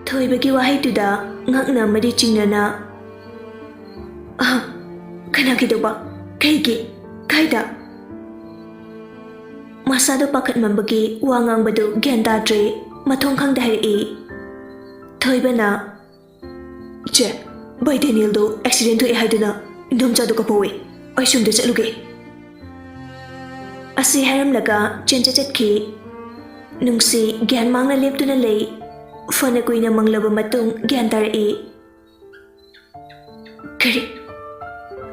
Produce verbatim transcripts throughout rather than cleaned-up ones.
ꯊꯣꯏꯕꯒꯤ ꯋꯥꯍꯩꯗꯨꯗ ꯉꯛꯅ ꯑꯃꯗꯤ ꯆꯤꯡꯅꯅ, "ꯑꯍ, ꯀꯅꯥ ꯀꯩꯗꯧꯕ? ꯀꯩꯒꯤ? ꯀꯥꯏꯗ?" ꯃꯁꯥꯗꯣ ꯄꯥꯈꯠꯃꯟꯕꯒꯤ ꯋꯥ ꯉꯥꯡꯕꯗꯨ ꯒ꯭ꯌꯥꯟ ꯇꯥꯗ꯭ꯔꯦ, ꯃꯊꯣꯡ ꯈꯪꯗ ꯍꯥꯏꯔꯛꯏ꯫ ꯊꯣꯏꯕꯅ, "ꯆꯦ, ꯚꯥꯏ ꯗꯦꯅꯤꯌꯦꯜꯗꯣ ꯑꯦꯛꯁꯤꯗꯦꯟ ꯊꯣꯛꯑꯦ ꯍꯥꯏꯗꯨꯅ ꯏꯟꯗꯣꯝꯆꯥꯗꯣ ꯀꯞꯍꯧꯋꯦ꯫ ꯑꯩ ꯁꯣꯝꯗ ꯆꯠꯂꯨꯒꯦ" ꯑꯁꯤ ꯍꯥꯏꯔꯝꯂꯒ ꯆꯦꯟꯆꯠ ꯆꯠꯈꯤ꯫ ꯅꯨꯡꯁꯤ ꯒ꯭ꯌꯥꯟ ꯃꯥꯡꯅ ꯂꯦꯞꯇꯨꯅ ꯂꯩ꯫ ꯐꯅ ꯀꯨꯏꯅ ꯃꯪꯂꯕ ꯃꯇꯨꯡ ꯒ꯭ꯌꯥꯟ ꯇꯥꯔꯛꯏ꯫ "ꯀꯔꯤ?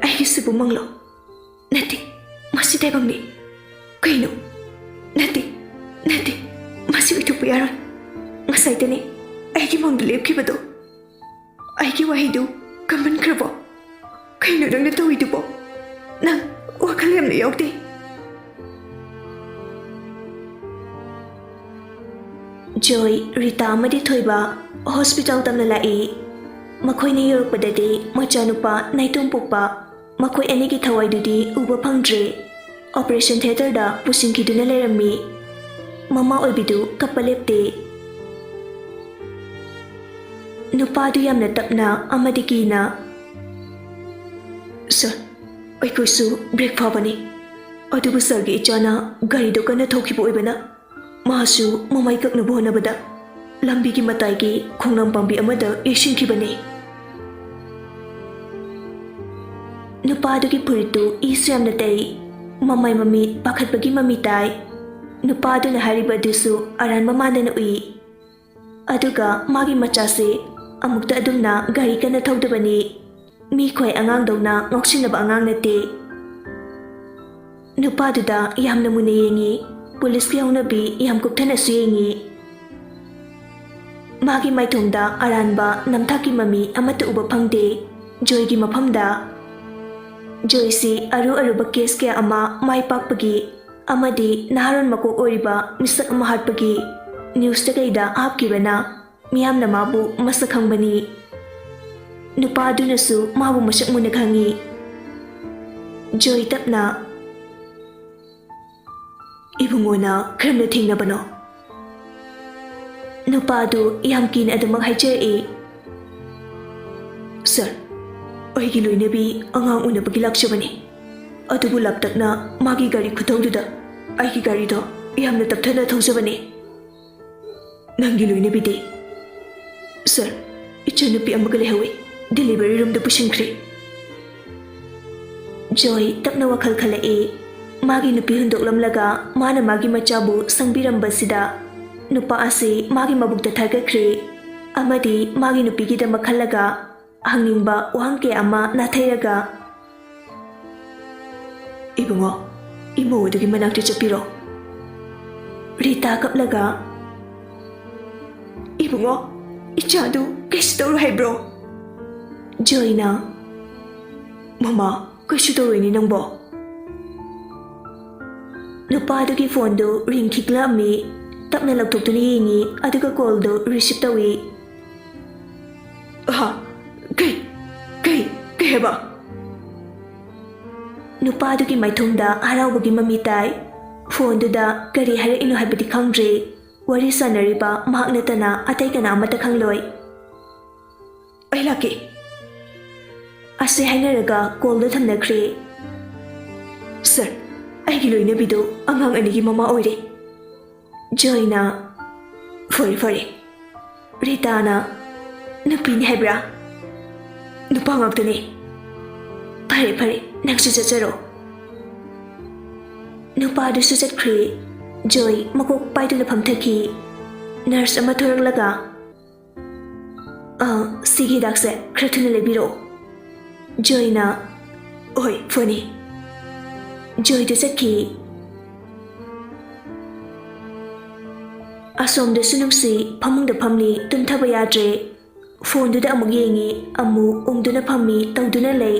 ꯑꯩꯒꯤꯁꯤꯕꯨ ꯃꯪꯂꯣ? ꯅꯠꯇꯦ, ꯃꯁꯤ ꯇꯥꯏꯕꯪꯅꯤ꯫ ꯀꯩꯅꯣ? ꯅꯠꯇꯦ, ꯅꯠꯇꯦ, ꯃꯁꯤ ꯑꯣꯏꯊꯣꯛꯄ ꯌꯥꯔꯣꯏ꯫ ꯉꯁꯥꯏꯗꯅꯦ ꯑꯩꯒꯤ ꯃꯪꯗ ꯂꯦꯞꯈꯤꯕꯗꯣ꯫ ꯑꯩꯒꯤ ꯋꯥꯍꯩꯗꯨ ꯀꯝꯃꯟꯈ꯭ꯔꯕꯣ? ꯀꯩꯅꯣ ꯅꯪꯅ ꯇꯧꯔꯤꯗꯨꯕꯣ? ꯅꯪ ꯋꯥꯈꯜ ꯌꯥꯝꯅ ꯌꯥꯎꯗꯦ꯫" ꯖꯣꯏ, ꯔꯤꯇꯥ ꯑꯃꯗꯤ ꯊꯣꯏꯕ ꯍꯣꯁꯄꯤꯇꯥꯜ ꯇꯝꯅ ꯂꯥꯛꯏ꯫ ꯃꯈꯣꯏꯅ ꯌꯧꯔꯛꯄꯗꯗꯤ ꯃꯆꯥꯅꯨꯄꯥ ꯅꯥꯏꯇꯣꯝ ꯄꯣꯛꯄ ꯃꯈꯣꯏ ꯑꯅꯤꯒꯤ ꯊꯋꯥꯏꯗꯨꯗꯤ ꯎꯕ ꯐꯪꯗ꯭ꯔꯦ꯫ ꯑꯣꯄꯔꯦꯁꯟ ꯊꯤꯌꯦꯇꯔꯗ ꯄꯨꯁꯤꯟꯈꯤꯗꯨꯅ ꯂꯩꯔꯝꯃꯤ꯫ ꯃꯃꯥ ꯑꯣꯏꯕꯤꯗꯨ ꯀꯞꯄ ꯂꯦꯞꯇꯦ꯫ ꯅꯨꯄꯥꯗꯨ ꯌꯥꯝꯅ ꯇꯞꯅ ꯑꯃꯗꯤ ꯀꯤꯅ, "ꯁꯥꯔ, ꯑꯩꯈꯣꯏꯁꯨ ꯕ꯭ꯔꯦꯛ ꯐꯥꯕꯅꯤ, ꯑꯗꯨꯕꯨ ꯁꯥꯔꯒꯤ ꯏꯆꯥꯅ ꯒꯥꯔꯤꯗꯨ ꯀꯟꯅ ꯊꯧꯈꯤꯕ ꯑꯣꯏꯕꯅ ꯃꯍꯥꯛꯁꯨ ꯃꯃꯥꯏ ꯀꯛꯅꯕ ꯍꯣꯠꯅꯕꯗ ꯂꯝꯕꯤꯒꯤ ꯃꯇꯥꯏꯒꯤ ꯈꯣꯡꯅꯥꯡ ꯄꯥꯝꯕꯤ ꯑꯃꯗ ꯌꯩꯁꯤꯟꯈꯤꯕꯅꯤ꯫" ꯅꯨꯄꯥꯗꯨꯒꯤ ꯐꯨꯔꯤꯠꯇꯨ ꯏꯁꯨ ꯌꯥꯝꯅ ꯇꯩ꯫ ꯃꯃꯥꯏ ꯃꯃꯤꯠ ꯄꯥꯈꯠꯄꯒꯤ ꯃꯃꯤ ꯇꯥꯏ꯫ ꯅꯨꯄꯥꯗꯨꯅ ꯍꯥꯏꯔꯤꯕ ꯑꯗꯨꯁꯨ ꯑꯔꯥꯟꯕ ꯃꯥꯟꯗꯅ ꯎꯏ꯫ ꯑꯗꯨꯒ ꯃꯥꯒꯤ ꯃꯆꯥꯁꯦ ꯑꯃꯨꯛꯇ ꯑꯗꯨꯝꯅ ꯒꯥꯔꯤ ꯀꯟꯅ ꯊꯧꯗꯕꯅꯤ꯫ ꯃꯤ ꯈ꯭ꯋꯥꯏ ꯑꯉꯥꯡꯗꯧꯅ ꯉꯥꯎꯁꯤꯟꯅꯕ ꯑꯉꯥꯡ ꯅꯠꯇꯦ꯫ ꯅꯨꯄꯥꯗꯨꯗ ꯌꯥꯝꯅ ꯃꯨꯟꯅ ꯌꯦꯡꯉꯤ꯫ ꯄꯨꯂꯤꯁꯀꯤ ꯍꯧꯅꯕꯤ ꯌꯥꯝ ꯀꯨꯞꯊꯅꯁꯨ ꯌꯦꯡꯉꯤ꯫ ꯃꯥꯒꯤ ꯃꯥꯏꯊꯣꯡꯗ ꯑꯔꯥꯟꯕ ꯅꯝꯊꯥꯛꯀꯤ ꯃꯃꯤ ꯑꯃꯠꯇ ꯎꯕ ꯐꯪꯗꯦ꯫ ꯖꯣꯏꯒꯤ ꯃꯐꯝꯗ꯫ ꯖꯣꯏꯁꯤ ꯑꯔꯨ ꯑꯔꯨꯕ ꯀꯦꯁ ꯀꯌꯥ ꯑꯃ ꯃꯥꯏ ꯄꯥꯛꯄꯒꯤ ꯑꯃꯗꯤ ꯅꯍꯥꯔꯣꯜ ꯃꯀꯣꯛ ꯑꯣꯏꯔꯤꯕ ꯃꯤꯁꯛ ꯑꯃ ꯍꯥꯠꯄꯒꯤ ꯅ꯭ꯌꯨꯁꯇ ꯀꯩꯗ ꯍꯥꯞꯈꯤꯕꯅ ꯃꯤꯌꯥꯝꯅ ꯃꯥꯕꯨ ꯃꯁꯛ ꯈꯪꯕꯅꯤ꯫ ꯅꯨꯄꯥ ꯑꯗꯨꯅꯁꯨ ꯃꯥꯕꯨ ꯃꯁꯛ ꯃꯨꯟꯅ ꯈꯪꯏ꯫ ꯖꯣꯏ ꯇꯞꯅ, "ꯏꯕꯨꯡꯉꯣꯅ ꯀꯔꯝꯅ ꯊꯦꯡꯅꯕꯅꯣ?" ꯅꯨꯄꯥꯗꯨ ꯌꯥꯝ ꯀꯤꯅ ꯑꯗꯨꯃꯛ ꯍꯥꯏꯖꯔꯛꯏ꯫ "ꯁꯥꯔ, ꯑꯩꯒꯤ ꯂꯣꯏꯅꯕꯤ ꯑꯉꯥꯡ ꯎꯅꯕꯒꯤ ꯂꯥꯛꯆꯕꯅꯤ, ꯑꯗꯨꯕꯨ ꯂꯥꯞꯇꯛꯅ ꯃꯥꯒꯤ ꯒꯥꯔꯤ ꯈꯨꯊꯧꯗꯨꯗ ꯑꯩꯒꯤ ꯒꯥꯔꯤꯗꯣ ꯌꯥꯝꯅ ꯇꯞꯊꯅ ꯊꯧꯖꯕꯅꯤ꯫ ꯅꯪꯒꯤ ꯂꯣꯏꯅꯕꯤꯗꯤ?" "ꯁꯥꯔ, ꯏꯆꯟꯅꯨꯄꯤ ꯑꯃꯒ ꯂꯩꯍꯧꯏ, ꯗꯦꯂꯤꯚꯔꯤ ꯔꯨꯝꯗ ꯄꯨꯁꯤꯟꯈ꯭ꯔꯦ꯫" ꯖꯣꯏ ꯇꯞꯅ ꯋꯥꯈꯜ ꯈꯜꯂꯛꯏ꯫ ꯃꯥꯒꯤ ꯅꯨꯄꯤ ꯍꯨꯟꯗꯣꯛꯂꯝꯂꯒ ꯃꯥꯅ ꯃꯥꯒꯤ ꯃꯆꯥꯕꯨ ꯁꯪꯕꯤꯔꯝꯕꯁꯤꯗ ꯅꯨꯄꯥ ꯑꯁꯤ ꯃꯥꯒꯤ ꯃꯕꯨꯛꯇ ꯊꯥꯒꯠꯈ꯭ꯔꯦ ꯑꯃꯗꯤ ꯃꯥꯒꯤ ꯅꯨꯄꯤꯒꯤꯗꯃꯛ ꯈꯜꯂꯒ ꯍꯪꯅꯤꯡꯕ ꯋꯥꯍꯪ ꯀꯌꯥ ꯑꯃ ꯅꯥꯊꯩꯔꯒ, "ꯏꯕꯨꯡꯉꯣ, ꯏꯃꯧ ꯑꯗꯨꯒꯤ ꯃꯅꯥꯛꯇ ꯆꯠꯄꯤꯔꯣ꯫" ꯔꯤꯇꯥ ꯀꯞꯂꯒ, "ꯏꯕꯨꯡꯉꯣ, ꯏꯆꯥꯗꯨ ꯀꯩꯁꯨ ꯇꯧꯔꯣꯏ ꯍꯥꯏꯕ꯭ꯔꯣ?" ꯖꯣꯏꯅ, "ꯃꯃꯥ, ꯀꯩꯁꯨ ꯇꯧꯔꯣꯏꯅꯦ ꯅꯪꯕꯣ꯫" ꯅꯨꯄꯥꯗꯨꯒꯤ ꯐꯣꯟꯗꯨ ꯔꯤꯡ ꯈꯤꯛꯂꯝꯃꯤ꯫ ꯇꯞꯅ ꯂꯧꯊꯣꯛꯇꯨꯅ ꯌꯦꯡꯉꯤ, ꯑꯗꯨꯒ ꯀꯣꯜꯗꯨ ꯔꯤꯁꯤꯞ ꯇꯧꯏ꯫ "ꯑꯍꯥ, ꯀꯩ, ꯀꯩ, ꯀꯩ ꯍꯥꯏꯕ?" ꯅꯨꯄꯥꯗꯨꯒꯤ ꯃꯥꯏꯊꯣꯡꯗ ꯍꯔꯥꯎꯕꯒꯤ ꯃꯃꯤ ꯇꯥꯏ꯫ ꯐꯣꯟꯗꯨꯗ ꯀꯔꯤ ꯍꯥꯏꯔꯛꯏꯅꯣ ꯍꯥꯏꯕꯗꯤ ꯈꯪꯗ꯭ꯔꯦ꯫ ꯋꯥꯔꯤ ꯁꯥꯟꯅꯔꯤꯕ ꯃꯍꯥꯛ ꯅꯠꯇꯅ ꯑꯇꯩ ꯀꯅꯥ ꯑꯃꯠꯇ ꯈꯪꯂꯣꯏ꯫ "ꯑꯩ ꯂꯥꯛꯀꯦ꯫" ꯑꯁꯤ ꯍꯥꯏꯅꯔꯒ ꯀꯣꯜꯗꯨ ꯊꯝꯅꯈ꯭ꯔꯦ꯫ "ꯁꯥꯔ, ꯑꯩꯒꯤ ꯂꯣꯏꯅꯕꯤꯗꯨ ꯑꯉꯥꯡ ꯑꯅꯤꯒꯤ ꯃꯃꯥ ꯑꯣꯏꯔꯦ꯫" ꯖꯣꯏꯅ, "ꯐꯔꯦ, ꯐꯔꯦ꯫" ꯔꯤꯇꯥꯅ, "ꯅꯨꯄꯤꯅꯤ ꯍꯥꯏꯕ꯭ꯔꯥ?" "ꯅꯨꯄꯥ ꯉꯥꯛꯇꯅꯦ꯫" "ꯐꯔꯦ, ꯐꯔꯦ, ꯅꯪꯁꯨ ꯆꯠꯆꯔꯣ꯫" ꯅꯨꯄꯥꯗꯨꯁꯨ ꯆꯠꯈ꯭ꯔꯦ꯫ ꯖꯣꯏ ꯃꯀꯣꯛ ꯄꯥꯏꯗꯨꯅ ꯐꯝꯊꯈꯤ꯫ ꯅꯔꯁ ꯑꯃ ꯊꯣꯔꯛꯂꯒ, "ꯑ, ꯁꯤꯒꯤ ꯍꯤꯗꯥꯛꯁꯦ ꯈꯔ ꯊꯨꯅ ꯂꯩꯕꯤꯔꯛꯑꯣ꯫" ꯖꯣꯏꯅ, "ꯍꯣꯏ, ꯐꯅꯤ꯫" ꯖꯣꯏꯗꯨ ꯆꯠꯈꯤ꯫ ꯑꯁꯣꯝꯗꯁꯨ ꯅꯨꯡꯁꯤ ꯐꯃꯨꯡꯗ ꯐꯝꯂꯤ, ꯇꯨꯝꯊꯕ ꯌꯥꯗ꯭ꯔꯦ꯫ ꯐꯣꯟꯗꯨꯗ ꯑꯃꯨꯛ ꯌꯦꯡꯉꯤ, ꯑꯃꯨꯛ ꯎꯪꯗꯨꯅ ꯐꯝꯃꯤ, ꯇꯧꯗꯨꯅ ꯂꯩ꯫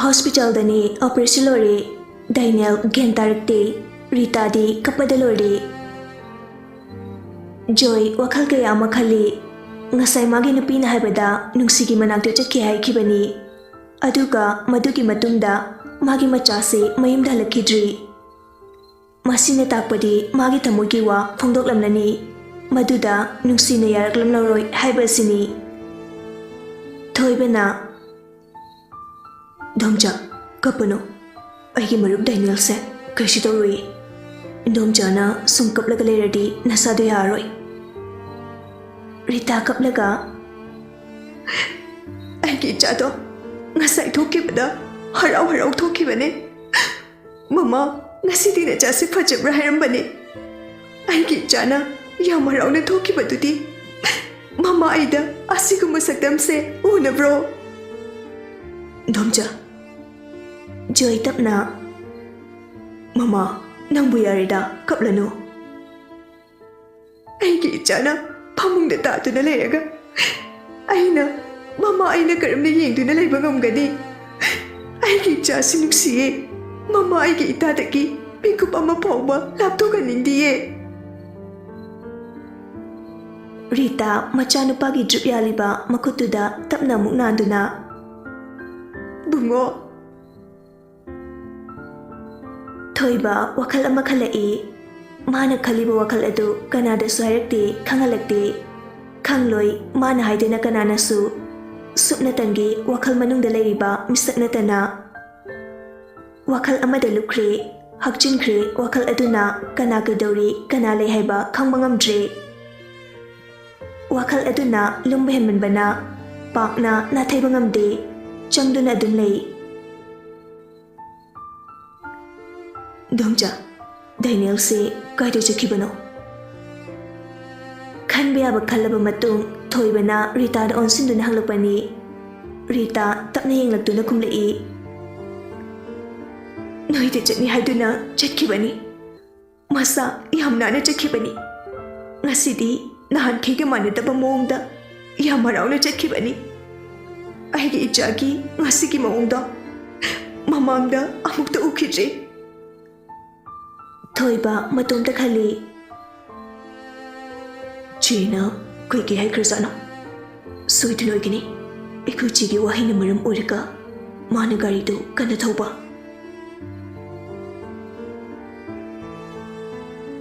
ꯍꯣꯁꯄꯤꯇꯥꯜꯗꯅꯤ, ꯑꯣꯄꯔꯦꯁꯟ ꯂꯣꯏꯔꯦ꯫ ꯗꯥꯏꯅꯦꯜ ꯒ꯭ꯌꯥꯟ ꯇꯥꯔꯛꯇꯦ꯫ ꯔꯤꯇꯥꯗꯤ ꯀꯞꯄꯗ ꯂꯣꯏꯔꯦ꯫ ꯖꯣꯏ ꯋꯥꯈꯜ ꯀꯌꯥ ꯑꯃ ꯈꯜꯂꯤ꯫ ꯉꯁꯥꯏ ꯃꯥꯒꯤ ꯅꯨꯄꯤꯅ ꯍꯥꯏꯕꯗ ꯅꯨꯡꯁꯤꯒꯤ ꯃꯅꯥꯛꯇ ꯆꯠꯈꯤ ꯍꯥꯏꯈꯤꯕꯅꯤ꯫ ꯑꯗꯨꯒ ꯃꯗꯨꯒꯤ ꯃꯇꯨꯡꯗ ꯃꯥꯒꯤ ꯃꯆꯥꯁꯤ ꯃꯌꯨꯝꯗ ꯍꯜꯂꯛꯈꯤꯗ꯭ꯔꯤ꯫ ꯃꯁꯤꯅ ꯇꯥꯛꯄꯗꯤ ꯃꯥꯒꯤ ꯊꯃꯣꯏꯒꯤ ꯋꯥ ꯐꯣꯡꯗꯣꯛꯂꯝꯂꯅꯤ, ꯃꯗꯨꯗ ꯅꯨꯡꯁꯤꯅ ꯌꯥꯔꯛꯂꯝꯂꯔꯣꯏ ꯍꯥꯏꯕ ꯑꯁꯤꯅꯤ꯫ ꯊꯣꯏꯕꯅ, "ꯏꯟꯗꯣꯝꯆꯥ, ꯀꯞꯄꯅꯨ꯫ ꯑꯩꯒꯤ ꯃꯔꯨꯞ ꯗꯦꯅꯤꯌꯦꯜꯁꯦ ꯀꯩꯁꯨ ꯇꯧꯔꯣꯏꯌꯦ꯫ ꯏꯟꯗꯣꯝꯆꯥꯅ ꯁꯨꯝ ꯀꯞꯂꯒ ꯂꯩꯔꯗꯤ ꯅꯁꯥꯗꯣ ꯌꯥꯔꯔꯣꯏ꯫" ꯔꯤꯇꯥ ꯀꯞꯂꯒ, "ꯑꯩꯒꯤ ꯏꯆꯥꯗꯣ ꯉꯁꯥꯏ ꯊꯣꯛꯈꯤꯕꯗ ꯍꯔꯥꯎ ꯍꯔꯥꯎ ꯊꯣꯛꯈꯤꯕꯅꯦ꯫ ꯃꯃꯥ, ꯉꯁꯤꯗꯤ ꯅꯆꯥꯁꯦ ꯐꯖꯕ꯭ꯔꯥ ꯍꯥꯏꯔꯝꯕꯅꯦ꯫ ꯑꯩꯒꯤ ꯏꯆꯥꯅ ꯌꯥꯝ ꯍꯔꯥꯎꯅ ꯊꯣꯛꯈꯤꯕꯗꯨꯗꯤ꯫ ꯃꯃꯥ, ꯑꯩꯗ ꯑꯁꯤꯒꯨꯝꯕ ꯁꯛꯇꯝꯁꯦ ꯎꯅꯕ꯭ꯔꯣ?" "ꯏꯟꯗꯣꯝꯆꯥ꯫" ꯖꯣꯏ ꯇꯞꯅ, "ꯃꯃꯥ, ꯅꯪꯕꯨ ꯌꯥꯔꯦꯗ, ꯀꯞꯂꯅꯨ꯫" ꯑꯩꯒꯤ ꯏꯆꯥꯅ ꯐꯃꯨꯡꯗ ꯇꯥꯗꯨꯅ ꯂꯩꯔꯒ ꯑꯩꯅ, "ꯃꯃꯥ, ꯑꯩꯅ ꯀꯔꯝꯅ ꯌꯦꯡꯗꯨꯅ ꯂꯩꯕ ꯉꯝꯒꯅꯤ? ꯑꯩꯒꯤ ꯏꯆꯥꯁꯤ ꯅꯨꯡꯁꯤꯌꯦ꯫ ꯃꯃꯥ, ꯑꯩꯒꯤ ꯏꯇꯥꯗꯒꯤ ꯃꯤꯀꯨꯞ ꯑꯃ ꯐꯥꯎꯕ ꯂꯥꯞꯊꯣꯛꯍꯟꯅꯤꯡꯗꯤꯌꯦ꯫" ꯔꯤꯇꯥ ꯃꯆꯥꯅꯨꯄꯥꯒꯤ ꯗ꯭ꯔꯤꯞ ꯌꯥꯜꯂꯤꯕ ꯃꯈꯨꯠꯇꯨꯗ ꯇꯞꯅ ꯑꯃꯨꯛ ꯅꯥꯟꯗꯨꯅ, "ꯕꯨꯡꯉꯣ꯫" ꯊꯣꯏꯕ ꯋꯥꯈꯜ ꯑꯃ ꯈꯜꯂꯛꯏ꯫ ꯃꯥꯅ ꯈꯜꯂꯤꯕ ꯋꯥꯈꯜ ꯑꯗꯨ ꯀꯅꯥꯗꯁꯨ ꯍꯥꯏꯔꯛꯇꯦ, ꯈꯪꯍꯜꯂꯛꯇꯦ꯫ ꯈꯪꯂꯣꯏ, ꯃꯥꯅ ꯍꯥꯏꯗꯅ ꯀꯅꯥꯅꯁꯨ꯫ ꯁꯨꯞꯅꯇꯪꯒꯤ ꯋꯥꯈꯜ ꯃꯅꯨꯡꯗ ꯂꯩꯔꯤꯕ ꯃꯤꯁꯛ ꯅꯠꯇꯅ꯫ ꯋꯥꯈꯜ ꯑꯃꯗ ꯂꯨꯞꯈ꯭ꯔꯦ, ꯍꯛꯆꯤꯟꯈ꯭ꯔꯦ꯫ ꯋꯥꯈꯜ ꯑꯗꯨꯅ ꯀꯅꯥ ꯀꯩꯗꯧꯔꯤ, ꯀꯅꯥ ꯂꯩ ꯍꯥꯏꯕ ꯈꯪꯕ ꯉꯝꯗ꯭ꯔꯦ꯫ ꯋꯥꯈꯜ ꯑꯗꯨꯅ ꯂꯨꯝꯕ ꯍꯦꯟꯃꯟꯕꯅ ꯄꯥꯛꯅ ꯅꯥꯊꯩꯕ ꯉꯝꯗꯦ, ꯆꯪꯗꯨꯅ ꯑꯗꯨꯝ ꯂꯩ꯫ "ꯏꯟꯗꯣꯝꯆꯥ, ꯗꯦꯅꯤꯌꯦꯜꯁꯦ ꯀꯥꯏꯗ ꯆꯠꯈꯤꯕꯅꯣ?" ꯈꯟꯕ ꯌꯥꯕ ꯈꯜꯂꯕ ꯃꯇꯨꯡ, ꯊꯣꯏꯕꯅ ꯔꯤꯇꯥꯗ ꯑꯣꯟꯁꯤꯟꯗꯨꯅ ꯍꯪꯂꯛꯄꯅꯤ꯫ ꯔꯤꯇꯥ ꯇꯞꯅ ꯌꯦꯡꯂꯛꯇꯨꯅ ꯈꯨꯝꯂꯛꯏ, "ꯅꯣꯏꯗ ꯆꯠꯅꯤ ꯍꯥꯏꯗꯨꯅ ꯆꯠꯈꯤꯕꯅꯤ꯫ ꯃꯁꯥ ꯌꯥꯝ ꯅꯥꯟꯅ ꯆꯠꯈꯤꯕꯅꯤ꯫ ꯉꯁꯤꯗꯤ ꯅꯍꯥꯟꯈꯩꯒ ꯃꯥꯟꯅꯗꯕ ꯃꯑꯣꯡꯗ ꯌꯥꯝ ꯍꯔꯥꯎꯅ ꯆꯠꯈꯤꯕꯅꯤ꯫ ꯑꯩꯒꯤ ꯏꯆꯥꯒꯤ ꯉꯁꯤꯒꯤ ꯃꯑꯣꯡꯗꯣ ꯃꯃꯥꯡꯗ ꯑꯃꯨꯛꯇ ꯎꯈꯤꯗ꯭ꯔꯤ꯫" ꯊꯣꯏꯕ ꯃꯇꯣꯝꯇ ꯈꯜꯂꯤ, "ꯆꯦꯅ ꯀꯩꯀꯩ ꯍꯥꯏꯈ꯭ꯔꯖꯥꯠꯅꯣ? ꯁꯣꯏꯗꯅ ꯑꯣꯏꯒꯅꯤ꯫ ꯑꯩꯈꯣꯏ ꯆꯦꯒꯤ ꯋꯥꯍꯩꯅ ꯃꯔꯝ ꯑꯣꯏꯔꯒ ꯃꯥꯅ ꯒꯥꯔꯤꯗꯨ ꯀꯟꯅ ꯊꯧꯕ꯫"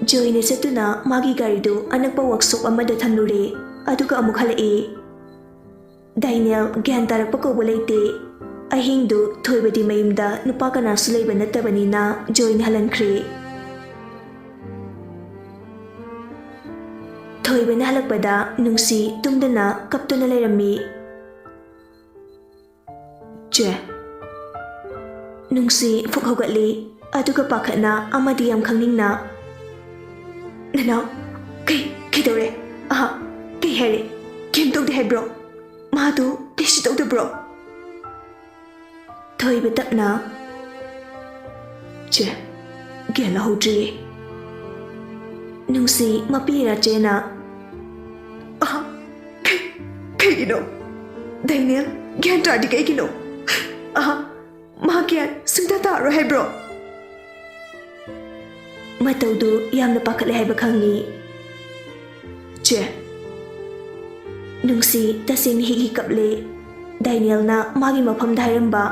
ꯖꯣꯏꯅ ꯆꯠꯇꯨꯅ ꯃꯥꯒꯤ ꯒꯥꯔꯤꯗꯨ ꯑꯅꯛꯄ ꯋꯥꯛꯁꯣꯞ ꯑꯃꯗ ꯊꯝꯂꯨꯔꯦ, ꯑꯗꯨꯒ ꯑꯃꯨꯛ ꯍꯜꯂꯛꯏ꯫ ꯗꯥꯏꯅꯦꯜ ꯒ꯭ꯌꯥꯟ ꯇꯥꯔꯛꯄ ꯀꯧꯕ ꯂꯩꯇꯦ꯫ ꯑꯍꯤꯡꯗꯨ ꯊꯣꯏꯕꯗꯤ ꯃꯌꯨꯝꯗ ꯅꯨꯄꯥ ꯀꯅꯥꯁꯨ ꯂꯩꯕ ꯅꯠꯇꯕꯅꯤꯅ ꯖꯣꯏꯅ ꯍꯜꯍꯟꯈ꯭ꯔꯦ꯫ ꯊꯣꯏꯕꯅ ꯍꯜꯂꯛꯄꯗ ꯅꯨꯡꯁꯤ ꯇꯨꯝꯗꯅ ꯀꯞꯇꯨꯅ ꯂꯩꯔꯝꯃꯤ꯫ "ꯆꯦ!" ꯅꯨꯡꯁꯤ ꯐꯨꯛ ꯍꯧꯒꯠꯂꯤ, ꯑꯗꯨꯒ ꯄꯥꯈꯠꯅ ꯑꯃꯗꯤ ꯌꯥꯝ ꯈꯪꯅꯤꯡꯅ, "ꯅꯅꯥꯎ, ꯀꯩ, ꯀꯩꯗꯧꯔꯦ? ꯑꯍꯥ, ꯀꯩ ꯍꯥꯏꯔꯦ? ꯀꯩꯝ ꯇꯧꯗꯦ ꯍꯥꯏꯕ꯭ꯔꯣ? ꯃꯥꯗꯣ ꯀꯩꯁꯨ ꯇꯧꯗꯕ꯭ꯔꯣ?" ꯊꯣꯏꯕ ꯇꯞꯅ, "ꯆꯦ, ꯒ꯭ꯌꯥꯟ ꯂꯧꯍꯧꯗ꯭ꯔꯤꯌꯦ꯫" ꯅꯨꯡꯁꯤ ꯃꯄꯤꯔꯥ ꯆꯦꯅ, "ꯑꯍꯥ, ꯀꯩ, ꯀꯩꯒꯤꯅꯣ? ꯗꯥꯏꯅꯦꯜ ꯒ꯭ꯌꯥꯟ ꯇꯥꯔꯗꯤ ꯀꯩꯒꯤꯅꯣ? ꯑꯍꯥ, ꯃꯥ ꯒ꯭ꯌꯥꯟ ꯁꯨꯡꯇꯥ ꯇꯥꯔꯣꯏ ꯍꯥꯏꯕ꯭ꯔꯣ?" ꯃꯇꯧꯗꯨ ꯌꯥꯝꯅ ꯄꯥꯈꯠꯂꯦ ꯍꯥꯏꯕ ꯈꯪꯉꯤ꯫ "ꯆꯦ!" ꯅꯨꯡꯁꯤ ꯇꯁꯦꯡꯅ ꯍꯤꯛ ꯍꯤꯛ ꯀꯞꯂꯦ꯫ ꯗꯥꯏꯅꯦꯜꯅ ꯃꯥꯒꯤ ꯃꯐꯝꯗ ꯍꯥꯏꯔꯝꯕ,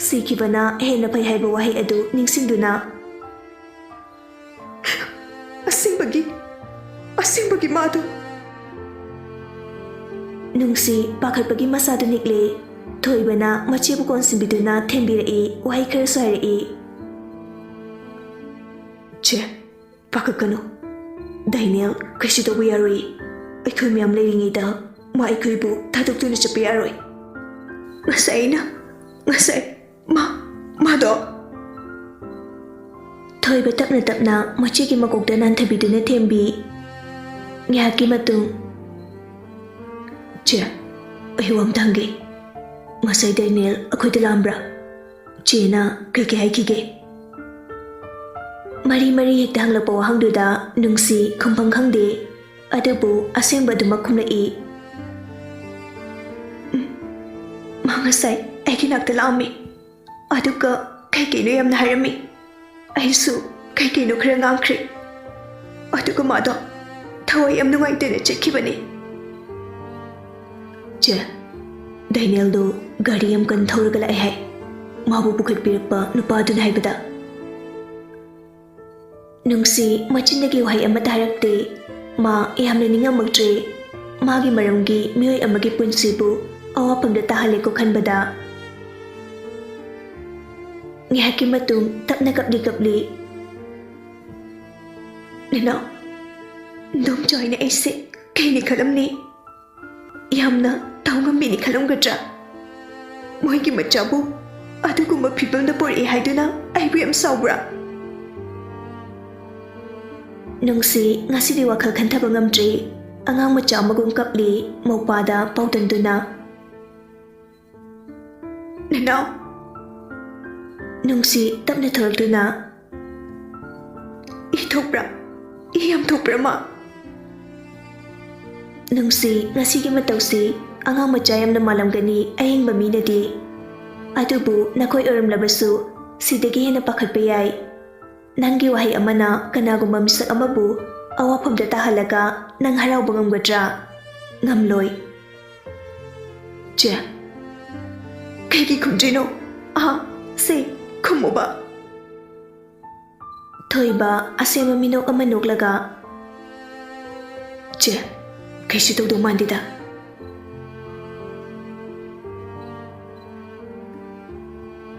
"ꯁꯤꯈꯤꯕꯅ ꯍꯦꯟꯅ ꯐꯩ" ꯍꯥꯏꯕ ꯋꯥꯍꯩ ꯑꯗꯨ ꯅꯤꯡꯁꯤꯡꯗꯨꯅ, "ꯑꯁꯦꯡꯕꯒꯤ, ꯑꯁꯦꯡꯕꯒꯤ ꯃꯥꯗꯣ?" ꯅꯨꯡꯁꯤ ꯄꯥꯈꯠꯄꯒꯤ ꯃꯁꯥꯗꯨ ꯅꯤꯛꯂꯦ꯫ ꯊꯣꯏꯕꯅ ꯃꯆꯦꯕꯨ ꯀꯣꯟꯁꯤꯟꯕꯤꯗꯨꯅ ꯊꯦꯝꯕꯤꯔꯛꯏ, ꯋꯥꯍꯩ ꯈꯔꯁꯨ ꯍꯥꯏꯔꯛꯏ꯫ "ꯆꯦ, ꯄꯥꯈꯠꯀꯅꯨ꯫ ꯗꯥꯏꯅꯦꯜ ꯀꯩꯁꯨ ꯇꯧꯕ ꯌꯥꯔꯣꯏ꯫ ꯑꯩꯈꯣꯏ ꯃꯌꯥꯝ ꯂꯩꯔꯤꯉꯩꯗ ꯃꯥ ꯑꯩꯈꯣꯏꯕꯨ ꯊꯥꯗꯣꯛꯇꯨꯅ ꯆꯠꯄ ꯌꯥꯔꯣꯏ꯫ ꯉꯁꯥꯏ ꯑꯩꯅ, ꯉꯁꯥꯏ ꯃꯥ, ꯃꯥꯗꯣ꯫" ꯊꯣꯏꯕ ꯇꯞꯅ ꯇꯞꯅ ꯃꯆꯦꯒꯤ ꯃꯀꯣꯛꯇ ꯅꯥꯟꯊꯕꯤꯗꯨꯅ ꯊꯦꯝꯕꯤ꯫ ꯉꯥꯏꯍꯥꯛꯀꯤ ꯃꯇꯨꯡ, "ꯆꯦ, ꯑꯩ ꯋꯥ ꯑꯝꯇ ꯍꯪꯒꯦ꯫ ꯉꯁꯥꯏ ꯗꯥꯏꯅꯦꯜ ꯑꯩꯈꯣꯏꯗ ꯂꯥꯛꯑꯝꯕ꯭ꯔꯥ? ꯆꯦꯅ ꯀꯩꯀꯩ ꯍꯥꯏꯈꯤꯒꯦ?" ꯃꯔꯤ ꯃꯔꯤ ꯍꯦꯛꯇ ꯍꯪꯂꯛꯄ ꯋꯥꯍꯪꯗꯨꯗ ꯅꯨꯡꯁꯤ ꯈꯨꯝꯐꯝ ꯈꯪꯗꯦ꯫ ꯑꯗꯨꯕꯨ ꯑꯁꯦꯡꯕ ꯑꯗꯨꯃꯛ ꯈꯨꯝꯂꯛꯏ꯫ "ꯎꯝ, ꯃꯥ ꯉꯁꯥꯏ ꯑꯩꯒꯤ ꯅꯥꯛꯇ ꯂꯥꯛꯑꯝꯃꯤ꯫ ꯑꯗꯨꯒ ꯀꯩ ꯀꯩꯅꯣ ꯌꯥꯝꯅ ꯍꯥꯏꯔꯝꯃꯤ꯫ ꯑꯩꯁꯨ ꯀꯩ ꯀꯩꯅꯣ ꯈꯔ ꯉꯥꯡꯈ꯭ꯔꯦ꯫ ꯑꯗꯨꯒ ꯃꯥꯗꯣ ꯊꯋꯥꯏ ꯌꯥꯝ ꯅꯨꯡꯉꯥꯏꯇꯅ ꯆꯠꯈꯤꯕꯅꯤ꯫" "ꯆꯦ, ꯗꯥꯏꯅꯦꯜꯗꯣ ꯒꯥꯔꯤ ꯌꯥꯝ ꯀꯟꯅ ꯊꯧꯔꯒ ꯂꯥꯛꯑꯦ ꯍꯥꯏ, ꯃꯥꯕꯨ ꯄꯨꯈꯠꯄꯤꯔꯛꯄ ꯅꯨꯄꯥꯗꯨꯅ ꯍꯥꯏꯕꯗ꯫" ꯅꯨꯡꯁꯤ ꯃꯆꯤꯟꯗꯒꯤ ꯋꯥꯍꯩ ꯑꯃꯠꯇ ꯍꯥꯏꯔꯛꯇꯦ꯫ ꯃꯥ ꯌꯥꯝꯅ ꯅꯤꯡꯉꯝꯃꯛꯇ꯭ꯔꯦ꯫ ꯃꯥꯒꯤ ꯃꯔꯝꯒꯤ ꯃꯤꯑꯣꯏ ꯑꯃꯒꯤ ꯄꯨꯟꯁꯤꯕꯨ ꯑꯋꯥꯐꯝꯗ ꯇꯥꯍꯜꯂꯦꯀꯣ ꯈꯟꯕꯗ꯫ ꯉꯥꯏꯍꯥꯛꯀꯤ ꯃꯇꯨꯡ ꯇꯞꯅ ꯀꯞꯂꯤ ꯀꯞꯂꯤ꯫ "ꯅꯅꯥꯎ, ꯅꯣꯡꯆꯥꯏꯅ ꯑꯩꯁꯦ ꯀꯩꯅꯤ ꯈꯜꯂꯝꯅꯤ? ꯌꯥꯝꯅ ꯇꯧꯉꯝꯕꯤꯅꯤ ꯈꯜꯂꯝꯒꯗ꯭ꯔꯥ? ꯃꯣꯏꯒꯤ ꯃꯆꯥꯕꯨ ꯑꯗꯨꯒꯨꯝꯕ ꯐꯤꯕꯝꯗ ꯄꯣꯔꯛꯏ ꯍꯥꯏꯗꯨꯅ ꯑꯩꯕꯨ ꯌꯥꯝ ꯁꯥꯎꯕ꯭ꯔꯥ?" ꯅꯨꯡꯁꯤ ꯉꯁꯤꯗꯤ ꯋꯥꯈꯜ ꯈꯟꯊꯕ ꯉꯝꯗ꯭ꯔꯦ꯫ ꯑꯉꯥꯡ ꯃꯆꯥ ꯑꯃꯒꯨꯝ ꯀꯞꯂꯤ, ꯃꯧꯄꯥꯗ ꯄꯥꯎꯗꯝꯗꯨꯅ꯫ "ꯅꯅꯥꯎ!" ꯅꯨꯡꯁꯤ ꯇꯞꯅ ꯊꯣꯔꯛꯇꯨꯅ, "ꯏ ꯊꯣꯛꯄ꯭ꯔꯥ? ꯏ ꯌꯥꯝ ꯊꯣꯛꯄ꯭ꯔꯥ, ꯃꯥ?" ꯅꯨꯡꯁꯤ, ꯉꯁꯤꯒꯤ ꯃꯇꯧꯁꯤ ꯑꯉꯥꯡ ꯃꯆꯥ ꯌꯥꯝꯅ ꯃꯥꯜꯂꯝꯒꯅꯤ ꯑꯍꯤꯡꯕ ꯃꯤꯅꯗꯤ꯫ ꯑꯗꯨꯕꯨ ꯅꯈꯣꯏ ꯑꯣꯏꯔꯝꯂꯕꯁꯨ ꯁꯤꯗꯒꯤ ꯍꯦꯟꯅ ꯄꯥꯈꯠꯄ ꯌꯥꯏ꯫ ꯅꯪꯒꯤ ꯋꯥꯍꯩ ꯑꯃꯅ ꯀꯅꯥꯒꯨꯝꯕ ꯃꯤꯁꯛ ꯑꯃꯕꯨ ꯑꯋꯥꯐꯝꯗ ꯇꯥꯍꯜꯂꯒ ꯅꯪ ꯍꯔꯥꯎꯕ ꯉꯝꯒꯗ꯭ꯔꯥ? ꯉꯝꯂꯣꯏ꯫ ꯆꯦ, ꯀꯩꯒꯤ ꯈꯨꯝꯗ꯭ꯔꯤꯅꯣ? ꯑꯥ, ꯁꯦ, ꯈꯨꯝꯃꯨꯕ꯫ ꯊꯣꯏꯕ ꯑꯁꯦꯝꯕ ꯃꯤꯅꯣꯛ ꯑꯃ ꯅꯣꯛꯂꯒ, "ꯆꯦ, ꯀꯩꯁꯨ ꯇꯧꯗꯧ ꯃꯥꯟꯗꯦꯗ꯫"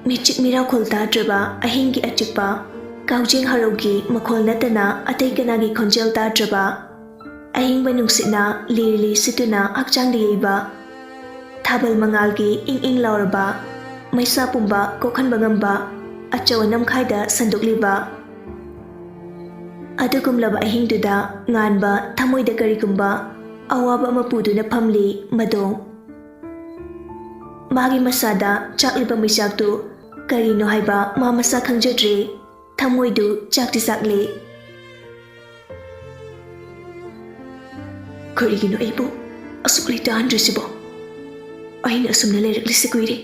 ꯃꯤꯆꯤꯛ ꯃꯤꯔꯥꯎꯈꯣꯜ ꯇꯥꯗ꯭ꯔꯕ ꯑꯍꯤꯡꯒꯤ ꯑꯆꯤꯛꯄ, ꯀꯥꯎꯖꯦꯡ ꯍꯔꯥꯎꯒꯤ ꯃꯈꯣꯜ ꯅꯠꯇꯅ ꯑꯇꯩ ꯀꯅꯥꯒꯤ ꯈꯣꯟꯖꯦꯜ ꯇꯥꯗ꯭ꯔꯕ, ꯑꯍꯤꯡꯕ ꯅꯨꯡꯁꯤꯠꯅ ꯂꯤꯔꯤ ꯂꯤꯔꯤ ꯁꯤꯠꯇꯨꯅ ꯍꯛꯆꯥꯡꯗ ꯌꯩꯕ, ꯊꯥꯕꯜ ꯃꯉꯥꯜꯒꯤ ꯏꯪ ꯏꯪ ꯂꯥꯎꯔꯕ ꯃꯩꯁꯥ ꯄꯨꯝꯕ ꯀꯣꯛꯍꯟꯕ ꯉꯝꯕ ꯑꯆꯧ ꯑꯅꯝ ꯈꯥꯏꯗ ꯁꯟꯗꯣꯛꯂꯤꯕ, ꯑꯗꯨꯒꯨꯝꯂꯕ ꯑꯍꯤꯡꯗꯨꯗ ꯉꯥꯟꯕ ꯊꯃꯣꯏꯗ ꯀꯔꯤꯒꯨꯝꯕ ꯑꯋꯥꯕ ꯑꯃ ꯄꯨꯗꯨꯅ ꯐꯝꯂꯤ ꯃꯗꯣꯡ꯫ ꯃꯥꯒꯤ ꯃꯁꯥꯗ ꯆꯥꯛꯂꯤꯕ ꯃꯩꯆꯥꯛꯇꯨ ꯀꯔꯤꯅꯣ ꯍꯥꯏꯕ ꯃꯥ ꯃꯁꯥ ꯈꯪꯖꯗ꯭ꯔꯦ꯫ ꯊꯃꯣꯏꯗꯨ ꯆꯥꯛꯇꯤ ꯆꯥꯛꯂꯦ꯫ "ꯀꯔꯤꯒꯤꯅꯣ ꯑꯩꯕꯨ ꯑꯁꯨꯛ ꯂꯩꯇꯥꯍꯟꯗ꯭ꯔꯤꯁꯤꯕꯣ? ꯑꯩꯅ ꯑꯁꯨꯝꯅ ꯂꯩꯔꯛꯂꯤꯁꯤ ꯀꯨꯏꯔꯦ꯫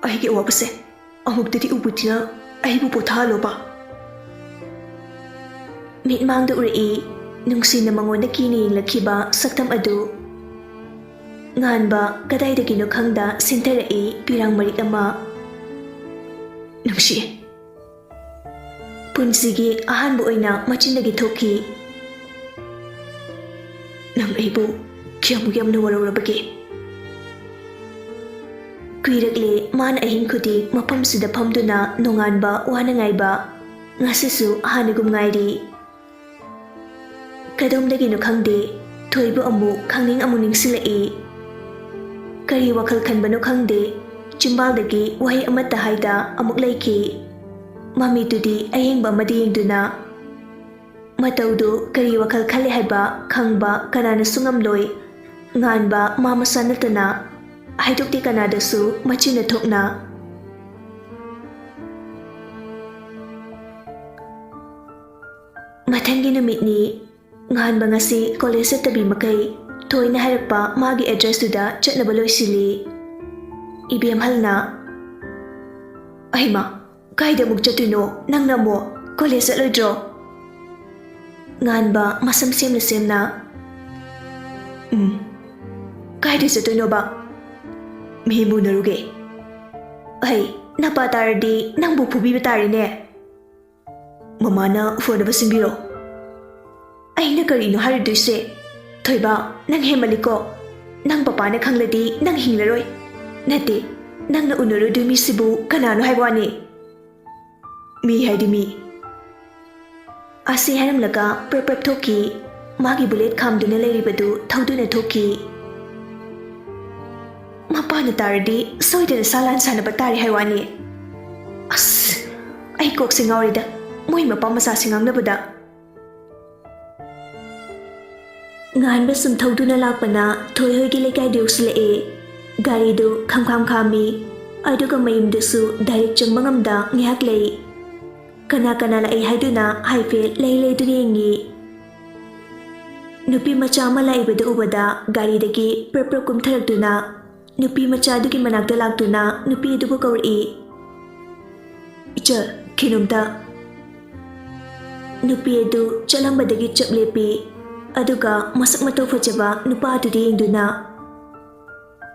ꯑꯩꯒꯤ ꯑꯋꯥꯕꯁꯦ ꯑꯃꯨꯛꯇꯗꯤ ꯎꯕꯨꯗꯤꯅ ꯑꯩꯕꯨ ꯄꯣꯊꯥꯍꯜꯂꯣꯕ꯫" ꯃꯤꯠꯃꯥꯡꯗ ꯎꯔꯛꯏ ꯅꯨꯡꯁꯤꯅ ꯃꯉꯣꯟꯗ ꯀꯤꯅ ꯌꯦꯡꯂꯛꯈꯤꯕ ꯁꯛꯇꯝ ꯑꯗꯨ꯫ ꯉꯥꯟꯕ ꯀꯗꯥꯏꯗꯒꯤꯅꯣ ꯈꯪꯗ ꯁꯤꯟꯊꯔꯛꯏ ꯄꯤꯔꯥꯡ ꯃꯔꯤꯛ ꯑꯃ꯫ "ꯅꯨꯡꯁꯤ, ꯄꯨꯟꯁꯤꯒꯤ ꯑꯍꯥꯟꯕ ꯑꯣꯏꯅ ꯃꯆꯤꯟꯗꯒꯤ ꯊꯣꯛꯈꯤ꯫ "ꯅꯪ ꯑꯩꯕꯨ ꯀꯌꯥꯃꯨꯛ ꯌꯥꯝꯅ ꯋꯥꯔꯧꯔꯕꯒꯦ?" ꯀꯨꯏꯔꯛꯂꯦ ꯃꯥꯅ ꯑꯍꯤꯡ ꯈꯨꯗꯤꯡ ꯃꯐꯝꯁꯤꯗ ꯐꯝꯗꯨꯅ ꯅꯣꯡꯉꯥꯟꯕ ꯋꯥꯅ ꯉꯥꯏꯕ꯫ ꯉꯁꯤꯁꯨ ꯍꯥꯟꯅꯒꯨꯝ ꯉꯥꯏꯔꯤ꯫ ꯀꯗꯣꯝꯗꯒꯤꯅꯣ ꯈꯪꯗꯦ, ꯊꯣꯏꯕꯨ ꯑꯃꯨꯛ ꯈꯪꯅꯤꯡ ꯑꯃꯨꯛ ꯅꯤꯡꯁꯤꯡꯂꯛꯏ꯫ ꯀꯔꯤ ꯋꯥꯈꯜ ꯈꯟꯕꯅꯣ ꯈꯪꯗꯦ, ꯆꯤꯝꯕꯥꯜꯗꯒꯤ ꯋꯥꯍꯩ ꯑꯃꯠꯇ ꯍꯥꯏꯗ ꯑꯃꯨꯛ ꯂꯩꯈꯤ꯫ ꯃꯃꯤꯠꯇꯨꯗꯤ ꯑꯌꯦꯡꯕ ꯑꯃꯗ ꯌꯦꯡꯗꯨꯅ꯫ ꯃꯇꯧꯗꯨ ꯀꯔꯤ ꯋꯥꯈꯜ ꯈꯜꯂꯤ ꯍꯥꯏꯕ ꯈꯪꯕ ꯀꯅꯥꯅꯁꯨ ꯉꯝꯂꯣꯏ꯫ ꯉꯥꯟꯕ ꯃꯥ ꯃꯁꯥ ꯅꯠꯇꯅ ꯍꯥꯏꯗꯣꯛꯇꯦ ꯀꯅꯥꯗꯁꯨ ꯃꯆꯤꯟꯅ ꯊꯣꯛꯅ꯫ ꯃꯊꯪꯒꯤ ꯅꯨꯃꯤꯠꯅꯤ꯫ ꯉꯥꯟꯕ ꯉꯁꯤ ꯀꯣꯂꯦꯖ ꯆꯠꯇꯕꯤ ꯃꯈꯩ ꯊꯣꯏꯅ ꯍꯥꯏꯔꯛꯄ ꯃꯥꯒꯤ ꯑꯦꯗ꯭ꯔꯦꯁꯇꯨꯗ ꯆꯠꯅꯕ ꯂꯣꯏꯁꯤꯜꯂꯤ꯫ ꯏꯕꯦꯝꯍꯜꯅ, "ꯑꯩꯃ, ꯀꯥꯏꯗ ꯑꯃꯨꯛ ꯆꯠꯇꯣꯏꯅꯣ? ꯅꯪꯅ ꯑꯃꯨꯛ ꯀꯣꯂꯦꯖ ꯆꯠꯂꯣꯏꯗ꯭ꯔꯣ?" ꯉꯥꯟꯕ ꯃꯁꯝ ꯁꯦꯝꯅ ꯁꯦꯝꯅ, "ꯎꯝ, ꯀꯥꯏꯗ ꯆꯠꯇꯣꯏꯅꯣꯕ? ꯃꯤ ꯃꯨꯟꯅꯔꯨꯒꯦ꯫ ꯑꯩ ꯅꯄꯥ ꯇꯥꯔꯗꯤ ꯅꯪꯕꯨ ꯐꯨꯕꯤꯕ ꯇꯥꯔꯦꯅꯦ꯫ ꯃꯃꯥꯅ ꯐꯅꯕ ꯁꯤꯟꯕꯤꯔꯣ꯫" "ꯑꯩꯅ ꯀꯔꯤꯅꯣ ꯍꯥꯏꯔꯨꯗꯣꯏꯁꯦ? ꯊꯣꯏꯕ, ꯅꯪ ꯍꯦꯟꯃꯜꯂꯤꯀꯣ꯫ ꯅꯪ ꯄꯄꯥꯅ ꯈꯪꯂꯗꯤ ꯅꯪ ꯍꯤꯡꯂꯔꯣꯏ꯫ ꯅꯠꯇꯦ, ꯅꯪꯅ ꯎꯅꯔꯣꯏꯗꯣꯏ ꯃꯤꯁꯤꯕꯨ ꯀꯅꯥꯅꯣ ꯍꯥꯏꯕ ꯋꯥꯅꯤ꯫ ꯃꯤ ꯍꯥꯏꯗꯤ ꯃꯤ꯫" ꯑꯁꯤ ꯍꯥꯏꯔꯝꯂꯒ ꯄ꯭ꯔꯞ ꯄ꯭ꯔꯞ ꯊꯣꯛꯈꯤ꯫ ꯃꯥꯒꯤ ꯕꯨꯂꯦꯠ ꯈꯥꯝꯗꯨꯅ ꯂꯩꯔꯤꯕꯗꯨ ꯊꯧꯗꯨꯅ ꯊꯣꯛꯈꯤ꯫ "ꯃꯄꯥꯅ ꯇꯥꯔꯗꯤ ꯁꯣꯏꯗꯅ ꯁꯥ ꯂꯥꯟ ꯁꯥꯟꯅꯕ ꯇꯥꯔꯦ ꯍꯥꯏ ꯋꯥꯅꯤ꯫ ꯑꯁ, ꯑꯩ ꯀꯣꯛꯁꯦ ꯉꯥꯎꯔꯦꯗ, ꯃꯣꯏ ꯃꯄꯥ ꯃꯆꯥꯁꯦ ꯉꯥꯡꯅꯕꯗ꯫" ꯉꯥꯟꯕ ꯁꯨꯝ ꯊꯧꯗꯨꯅ ꯂꯥꯛꯄꯅ ꯊꯣꯏꯍꯣꯏꯒꯤ ꯂꯩꯀꯥꯏꯗ ꯌꯧꯁꯤꯜꯂꯛꯑꯦ꯫ ꯒꯥꯔꯤꯗꯨ ꯈꯝꯈꯥꯝ ꯈꯥꯝꯃꯤ, ꯑꯗꯨꯒ ꯃꯌꯨꯝꯗꯁꯨ ꯗꯥꯏꯔꯦꯛ ꯆꯪꯕ ꯉꯝꯗ ꯉꯥꯏꯍꯥꯛ ꯂꯩ꯫ ꯀꯅꯥ ꯀꯅꯥ ꯂꯥꯛꯏ ꯍꯥꯏꯗꯨꯅ ꯍꯥꯏꯐꯦꯠ ꯂꯩ ꯂꯩꯗꯨꯅ ꯌꯦꯡꯉꯤ꯫ ꯅꯨꯄꯤ ꯃꯆꯥ ꯑꯃ ꯂꯥꯛꯏꯕꯗꯨ ꯎꯕꯗ ꯒꯥꯔꯤꯗꯒꯤ ꯄ꯭ꯔꯞ ꯄ꯭ꯔꯞ ꯀꯨꯝꯊꯔꯛꯇꯨꯅ ꯅꯨꯄꯤ ꯃꯆꯥ ꯑꯗꯨꯒꯤ ꯃꯅꯥꯛꯇ ꯂꯥꯛꯇꯨꯅ ꯅꯨꯄꯤ ꯑꯗꯨꯕꯨ ꯀꯧꯔꯛꯏ꯫ "ꯏꯆꯜ, ꯀꯩꯅꯣꯝꯇ꯫" ꯅꯨꯄꯤ ꯑꯗꯨ ꯆꯠꯂꯝꯕꯗꯒꯤ ꯆꯞ ꯂꯦꯞꯄꯤ, ꯑꯗꯨꯒ ꯃꯁꯛ ꯃꯇꯧ ꯐꯖꯕ ꯅꯨꯄꯥ ꯑꯗꯨꯗ ꯌꯦꯡꯗꯨꯅ,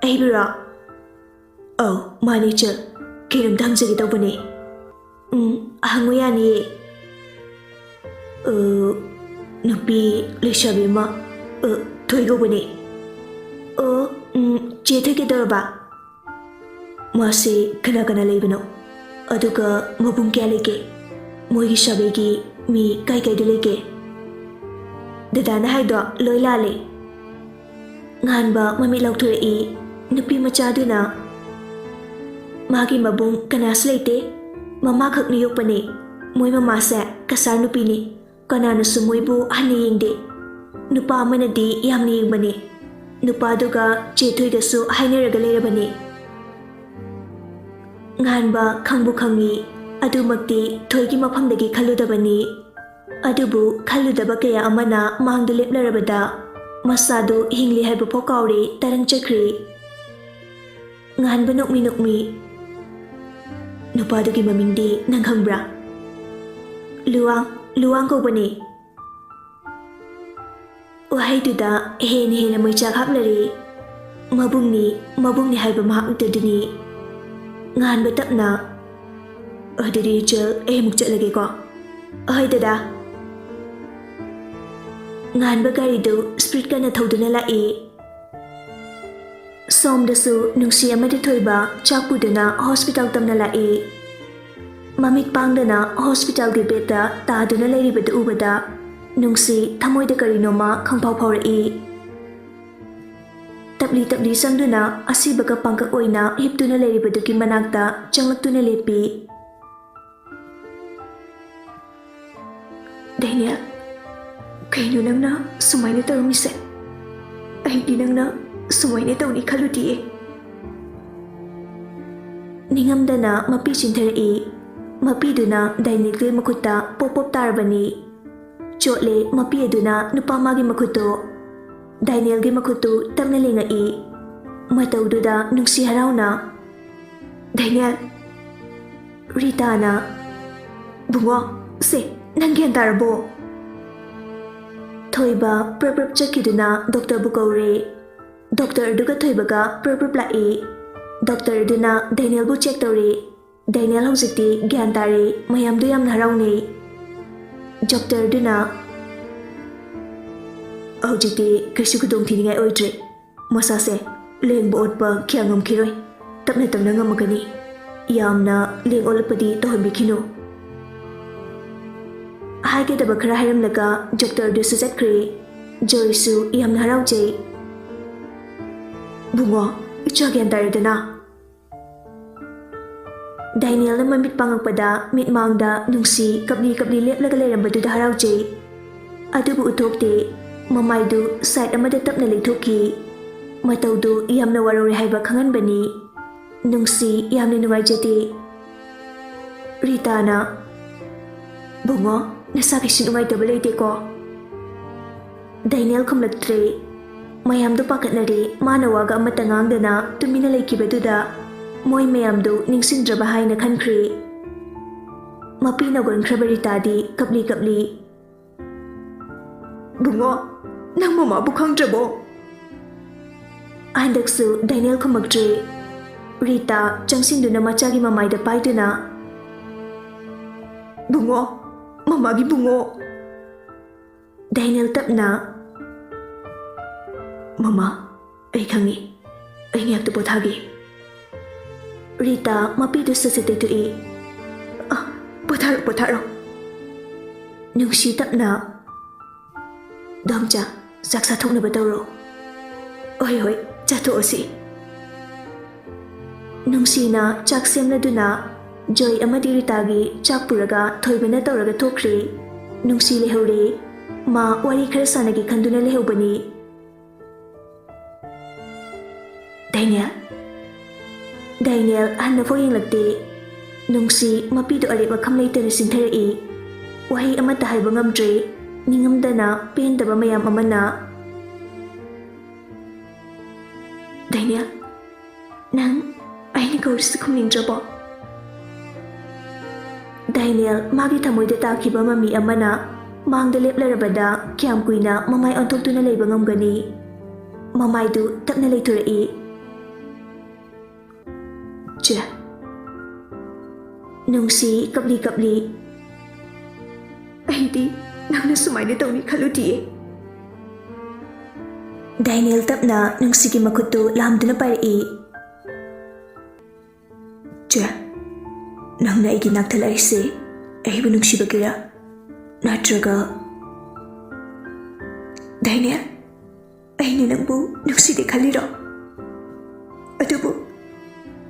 "ꯑꯩꯕꯨꯔꯣ?" "ꯑꯧ, ꯃꯥꯅꯦ ꯏꯆꯜ, ꯀꯩꯅꯣꯝꯇ ꯍꯪꯖꯒꯦ ꯇꯧꯕꯅꯦ꯫" "ꯎꯝ, ꯍꯪꯉꯨ ꯌꯥꯅꯤꯌꯦ꯫ ꯑ, ꯅꯨꯄꯤ ꯂꯩꯁꯥꯕꯤ ꯑꯃ, ꯑ, ꯊꯣꯏ ꯀꯧꯕꯅꯦ꯫ ꯑ, ꯎꯝ, ꯆꯦ ꯊꯣꯏ ꯀꯩꯗꯧꯔꯕ? ꯃꯥꯁꯦ ꯀꯅꯥ ꯀꯅꯥ ꯂꯩꯕꯅꯣ? ꯑꯗꯨꯒ ꯃꯕꯨꯡ ꯀꯌꯥ ꯂꯩꯒꯦ? ꯃꯣꯏꯒꯤ ꯁꯥꯒꯩꯒꯤ ꯃꯤ ꯀꯥꯏ ꯀꯥꯏꯗ ꯂꯩꯒꯦ? ꯗꯗꯥꯅ ꯍꯥꯏꯗꯣ ꯂꯣꯏ ꯂꯥꯜꯂꯦ꯫ ꯉꯥꯟꯕ ꯃꯃꯤꯠ ꯂꯥꯎꯊꯣꯔꯛꯏ꯫ ꯅꯨꯄꯤ ꯃꯆꯥꯗꯨꯅ, "ꯃꯥꯒꯤ ꯃꯕꯨꯡ ꯀꯅꯥꯁꯨ ꯂꯩꯇꯦ, ꯃꯃꯥ ꯈꯛꯅ ꯌꯣꯛꯄꯅꯦ꯫ ꯃꯣꯏ ꯃꯃꯥꯁꯦ ꯀꯁꯥꯔ ꯅꯨꯄꯤꯅꯤ꯫ ꯀꯅꯥꯅꯁꯨ ꯃꯣꯏꯕꯨ ꯍꯟꯅ ꯌꯦꯡꯗꯦ꯫ ꯅꯨꯄꯥ ꯑꯃꯅꯗꯤ ꯌꯥꯝꯅ ꯌꯦꯡꯕꯅꯦ꯫ ꯅꯨꯄꯥꯗꯨꯒ ꯆꯦ ꯊꯣꯏꯒꯁꯨ ꯍꯥꯏꯅꯔꯒ ꯂꯩꯔꯕꯅꯦ꯫" ꯉꯥꯟꯕ ꯈꯪꯕꯨ ꯈꯪꯉꯤ, ꯑꯗꯨꯃꯛꯇꯤ ꯊꯣꯏꯒꯤ ꯃꯐꯝꯗꯒꯤ ꯈꯜꯂꯨꯗꯕꯅꯤ꯫ ꯑꯗꯨꯕꯨ ꯈꯜꯂꯨꯗꯕ ꯀꯌꯥ ꯑꯃꯅ ꯃꯥꯡꯗ ꯂꯦꯞꯂꯔꯕꯗ ꯃꯁꯥꯗꯨ ꯍꯤꯡꯂꯤ ꯍꯥꯏꯕ ꯐꯥꯎ ꯀꯥꯎꯔꯦ, ꯇꯔꯪ ꯆꯠꯈ꯭ꯔꯦ꯫ ꯉꯥꯟꯕ ꯅꯣꯛꯃꯤ ꯅꯣꯛꯃꯤ, "ꯅꯨꯄꯥꯗꯨꯒꯤ ꯃꯃꯤꯡꯗꯤ ꯅꯪ ꯈꯪꯕ꯭ꯔꯥ?" "ꯂꯨꯋꯥꯡ, ꯂꯨꯋꯥꯡ ꯀꯧꯕꯅꯦ꯫" ꯋꯥꯍꯩꯗꯨꯗ ꯍꯦꯟꯅ ꯍꯦꯟꯅ ꯃꯩꯆꯥꯛ ꯍꯥꯞꯂꯔꯦ꯫ "ꯃꯕꯨꯡꯅꯤ, ꯃꯕꯨꯡꯅꯤ ꯍꯥꯏꯕ ꯃꯍꯥꯛ ꯅꯠꯇꯗꯨꯅꯤ꯫" ꯉꯥꯟꯕ ꯇꯞꯅ, "ꯑꯗꯨꯗꯤ ꯏꯆꯜ, ꯑꯩ ꯑꯃꯨꯛ ꯆꯠꯂꯒꯦꯀꯣ꯫" "ꯑꯍꯣꯏ ꯗꯗꯥ꯫" ꯉꯥꯟꯕ ꯒꯥꯔꯤꯗꯨ ꯁ꯭ꯄꯤꯗ ꯀꯟꯅ ꯊꯧꯗꯨꯅ ꯂꯥꯛꯏ꯫ ꯁꯣꯝꯗꯁꯨ ꯅꯨꯡꯁꯤ ꯑꯃꯗꯤ ꯊꯣꯏꯕ ꯆꯥꯛ ꯄꯨꯗꯨꯅ ꯍꯣꯁꯄꯤꯇꯥꯜ ꯇꯝꯅ ꯂꯥꯛꯏ꯫ ꯃꯃꯤꯠ ꯄꯥꯡꯗꯅ ꯍꯣꯁꯄꯤꯇꯥꯜꯒꯤ ꯕꯦꯗꯇ ꯇꯥꯗꯨꯅ ꯂꯩꯔꯤꯕꯗꯨ ꯎꯕꯗ ꯅꯨꯡꯁꯤ ꯊꯃꯣꯏꯗ ꯀꯔꯤꯅꯣꯃ ꯈꯪꯐꯥꯎ ꯐꯥꯎꯔꯛꯏ꯫ ꯇꯞꯂꯤ ꯇꯞꯂꯤ ꯆꯪꯗꯨꯅ ꯑꯁꯤꯕꯒ ꯄꯥꯡꯀꯛ ꯑꯣꯏꯅ ꯍꯤꯞꯇꯨꯅ ꯂꯩꯔꯤꯕꯗꯨꯒꯤ ꯃꯅꯥꯛꯇ ꯆꯪꯂꯛꯇꯨꯅ ꯂꯦꯞꯄꯤ꯫ "ꯗꯦꯅꯤꯌꯦꯜ, ꯀꯩꯅꯣ ꯅꯪꯅ ꯁꯨꯃꯥꯏꯅ ꯇꯧꯔꯝꯃꯤꯁꯦ? ꯑꯩꯗꯤ ꯅꯪꯅ ꯁꯨꯃꯥꯏꯅ ꯇꯧꯅꯤ ꯈꯜꯂꯨꯗꯤꯌꯦ꯫" ꯅꯤꯡꯉꯝꯗꯅ ꯃꯄꯤ ꯆꯤꯟꯊꯔꯛꯏ꯫ ꯃꯄꯤꯗꯨꯅ ꯗꯦꯅꯤꯌꯦꯜꯒꯤ ꯃꯈꯨꯠꯇ ꯄꯣꯞ ꯄꯣꯞ ꯇꯥꯔꯕꯅꯤ꯫ ꯆꯣꯠꯂꯦ ꯃꯄꯤ ꯑꯗꯨꯅ ꯅꯨꯄꯥ ꯃꯥꯒꯤ ꯃꯈꯨꯠꯇꯨ꯫ ꯗꯦꯅꯤꯌꯦꯜꯒꯤ ꯃꯈꯨꯠꯇꯨ ꯇꯞꯅ ꯂꯦꯡꯉꯛꯏ꯫ ꯃꯇꯧꯗꯨꯗ ꯅꯨꯡꯁꯤ ꯍꯔꯥꯎꯅ, "ꯗꯦꯅꯤꯌꯦꯜ!" ꯔꯤꯇꯥꯅ, "ꯕꯨꯡꯉꯣ, ꯁꯦ, ꯅꯪ ꯒ꯭ꯌꯥꯟ ꯇꯥꯔꯕꯣ?" ꯊꯣꯏꯕ ꯄ꯭ꯔꯞ ꯄ꯭ꯔꯞ ꯆꯠꯈꯤꯗꯨꯅ ꯗꯣꯛꯇꯔꯕꯨ ꯀꯧꯔꯦ꯫ ꯗꯣꯛꯇꯔ ꯑꯗꯨꯒ ꯊꯣꯏꯕꯒ ꯄ꯭ꯔꯞ ꯄ꯭ꯔꯞ ꯂꯥꯛꯏ꯫ ꯗꯣꯛꯇꯔ ꯑꯗꯨꯅ ꯗꯦꯅꯤꯌꯦꯜꯕꯨ ꯆꯦꯛ ꯇꯧꯔꯦ꯫ ꯗꯦꯅꯤꯌꯦꯜ ꯍꯧꯖꯤꯛꯇꯤ ꯒ꯭ꯌꯥꯟ ꯇꯥꯔꯦ꯫ ꯃꯌꯥꯝꯗꯨ ꯌꯥꯝꯅ ꯍꯔꯥꯎꯅꯩ꯫ ꯗꯣꯛꯇꯔꯗꯨꯅ, "ꯍꯧꯖꯤꯛꯇꯤ ꯀꯩꯁꯨ ꯈꯨꯗꯣꯡꯊꯤꯅꯤꯡꯉꯥꯏ ꯑꯣꯏꯗ꯭ꯔꯦ꯫ ꯃꯁꯥꯁꯦ ꯂꯦꯡꯕ ꯑꯣꯠꯄ ꯀꯌꯥ ꯉꯝꯈꯤꯔꯣꯏ꯫ ꯇꯞꯅ ꯇꯞꯅ ꯉꯝꯃꯛꯀꯅꯤ꯫ ꯌꯥꯝꯅ ꯂꯦꯡ ꯑꯣꯠꯂꯛꯄꯗꯤ ꯇꯧꯍꯟꯕꯤꯈꯤꯅꯨ"꯫ ꯍꯥꯏꯒꯗꯕ ꯈꯔ ꯍꯥꯏꯔꯝꯂꯒ ꯗꯣꯛꯇꯔꯗꯨꯁꯨ ꯆꯠꯈ꯭ꯔꯦ꯫ ꯖꯣꯏꯁꯨ ꯌꯥꯝꯅ ꯍꯔꯥꯎꯖꯩ꯫ "ꯕꯨꯡꯉꯣ, ꯏꯆꯥ ꯒ꯭ꯌꯥꯟ ꯇꯥꯔꯦꯗꯅ?" ꯗꯥꯏꯅꯦꯜꯅ ꯃꯃꯤꯠ ꯄꯥꯡꯉꯛꯄꯗ ꯃꯤꯠꯃꯥꯡꯗ ꯅꯨꯡꯁꯤ ꯀꯞꯂꯤ ꯀꯞꯂꯤ ꯂꯦꯞꯂꯒ ꯂꯩꯔꯝꯕꯗꯨꯗ ꯍꯔꯥꯎꯖꯩ꯫ ꯑꯗꯨꯕꯨ ꯎꯠꯊꯣꯛꯇꯦ꯫ ꯃꯃꯥꯏꯗꯨ ꯁꯥꯏꯠ ꯑꯃꯗ ꯇꯞꯅ ꯂꯩꯊꯣꯛꯈꯤ꯫ ꯃꯇꯧꯗꯨ ꯌꯥꯝꯅ ꯋꯥꯔꯧꯔꯦ ꯍꯥꯏꯕ ꯈꯪꯍꯟꯕꯅꯤ꯫ ꯅꯨꯡꯁꯤ ꯌꯥꯝꯅ ꯅꯨꯡꯉꯥꯏꯖꯗꯦ꯫ ꯔꯤꯇꯥꯅ, "ꯕꯨꯡꯉꯣ, ꯅꯁꯥ ꯀꯩꯁꯨ ꯅꯨꯡꯉꯥꯏꯇꯕ ꯂꯩꯇꯦꯀꯣ?" ꯗꯥꯏꯅꯦꯜ ꯈꯨꯝꯂꯛꯇ꯭ꯔꯦ꯫ ꯃꯌꯥꯝꯗꯨ ꯄꯥꯈꯠꯅꯔꯦ꯫ ꯃꯥꯅ ꯋꯥꯒ ꯑꯃꯠꯇ ꯉꯥꯡꯗꯅ ꯇꯨꯃꯤꯟꯅ ꯂꯩꯈꯤꯕꯗꯨꯗ ꯃꯣꯏ ꯃꯌꯥꯝꯗꯨ ꯅꯤꯡꯁꯤꯡꯗ꯭ꯔꯕ ꯍꯥꯏꯅ ꯈꯟꯈ꯭ꯔꯦ꯫ ꯃꯄꯤ ꯅꯧꯒꯟꯈ꯭ꯔꯕ ꯔꯤꯇꯥꯗꯤ ꯀꯞꯂꯤ ꯀꯞꯂꯤ, "ꯕꯨꯡꯉꯣ, ꯅꯪ ꯃꯃꯥꯕꯨ ꯈꯪꯗ꯭ꯔꯕꯣ?" ꯍꯟꯗꯛꯁꯨ ꯗꯥꯏꯅꯦꯜ ꯈꯨꯝꯃꯛꯇ꯭ꯔꯦ꯫ ꯔꯤꯇꯥ ꯆꯪꯁꯤꯟꯗꯨꯅ ꯃꯆꯥꯒꯤ ꯃꯃꯥꯏꯗ ꯄꯥꯏꯗꯨꯅ, "ꯕꯨꯡꯉꯣ, ꯃꯃꯥꯒꯤ ꯕꯨꯡꯉꯣ!" ꯗꯥꯏꯅꯦꯜ ꯇꯞꯅ, "ꯃꯃꯥ, ꯑꯩ ꯈꯪꯏ꯫ ꯑꯩ ꯉꯥꯏꯍꯥꯛꯇ ꯄꯣꯊꯥꯒꯦ"꯫ ꯔꯤꯇꯥ ꯃꯄꯤꯗꯨ ꯁꯠ ꯁꯠ ꯇꯩꯊꯣꯛꯏ꯫ "ꯑ, ꯄꯣꯊꯥꯔꯣ, ꯄꯣꯊꯥꯔꯣ"꯫ ꯅꯨꯡꯁꯤ ꯇꯞꯅ, "ꯗꯣꯝꯆꯥ, ꯆꯥꯛ ꯆꯥꯊꯣꯛꯅꯕ ꯇꯧꯔꯣ"꯫ "ꯍꯣꯏ, ꯍꯣꯏ, ꯆꯥꯊꯣꯛꯑꯁꯤ"꯫ ꯅꯨꯡꯁꯤꯅ ꯆꯥꯛ ꯁꯦꯝꯂꯗꯨꯅ ꯖꯣꯏ ꯑꯃꯗꯤ ꯔꯤꯇꯥꯒꯤ ꯆꯥꯛ ꯄꯨꯔꯒ ꯊꯣꯏꯕꯅ ꯇꯧꯔꯒ ꯊꯣꯛꯈ꯭ꯔꯦ꯫ ꯅꯨꯡꯁꯤ ꯂꯩꯍꯧꯔꯦ꯫ ꯃꯥ ꯋꯥꯔꯤ ꯈꯔ ꯁꯥꯟꯅꯒꯦ ꯈꯟꯗꯨꯅ ꯂꯩꯍꯧꯕꯅꯤ꯫ "ꯗꯥꯏꯅꯦꯜ?" ꯗꯥꯏꯅꯦꯜ ꯍꯟꯅꯐꯥꯎ ꯌꯦꯡꯂꯛꯇꯦ꯫ ꯅꯨꯡꯁꯤ ꯃꯄꯤꯗꯨ ꯑꯔꯦꯞ ꯑꯈꯝ ꯂꯩꯇꯅ ꯆꯤꯟꯊꯔꯛꯏ꯫ ꯋꯥꯍꯩ ꯑꯃꯠꯇ ꯍꯥꯏꯕ ꯉꯝꯗ꯭ꯔꯦ꯫ ꯅꯤꯡꯉꯝꯗꯅ ꯄꯦꯟꯗꯕ ꯃꯌꯥꯝ ꯑꯃꯅ꯫ "ꯗꯥꯏꯅꯦꯜ, ꯅꯪ ꯑꯩꯅ ꯀꯧꯔꯤꯁꯤ ꯈꯨꯝꯅꯤꯡꯗ꯭ꯔꯕꯣ?" ꯗꯥꯏꯅꯦꯜ ꯃꯥꯒꯤ ꯊꯃꯣꯏꯗ ꯇꯥꯈꯤꯕ ꯃꯃꯤ ꯑꯃꯅ ꯃꯥꯡꯗ ꯂꯦꯞꯂꯔꯕꯗ ꯀꯌꯥꯝ ꯀꯨꯏꯅ ꯃꯃꯥꯏ ꯑꯣꯟꯊꯣꯛꯇꯨꯅ ꯂꯩꯕ ꯉꯝꯒꯅꯤ? ꯃꯃꯥꯏꯗꯨ ꯇꯞꯅ ꯂꯩꯊꯣꯔꯛꯏ꯫ "ꯆꯦ"꯫ ꯅꯨꯡꯁꯤ ꯀꯞꯂꯤ ꯀꯞꯂꯤ꯫ ꯑꯩꯗꯤ ꯅꯪꯅ ꯁꯨꯃꯥꯏꯅ ꯇꯧꯅꯤ ꯈꯜꯂꯨꯗꯤꯌꯦ꯫ ꯗꯥꯏꯅꯦꯜ ꯇꯞꯅ ꯅꯨꯡꯁꯤꯒꯤ ꯃꯈꯨꯠꯇꯨ ꯂꯥꯝꯗꯨꯅ ꯄꯥꯏꯔꯛꯏ꯫ ꯆꯦ, ꯅꯪꯅ ꯑꯩꯒꯤ ꯅꯥꯛꯇ ꯂꯥꯛꯏꯁꯦ ꯑꯩꯕꯨ ꯅꯨꯡꯁꯤꯕꯒꯤꯔꯥ? ꯅꯠꯇ꯭ꯔꯒ? ꯗꯥꯏꯅꯦꯜ, ꯑꯩꯅ ꯅꯪꯕꯨ ꯅꯨꯡꯁꯤꯗꯦ ꯈꯜꯂꯤꯔꯣ? ꯑꯗꯨꯕꯨ,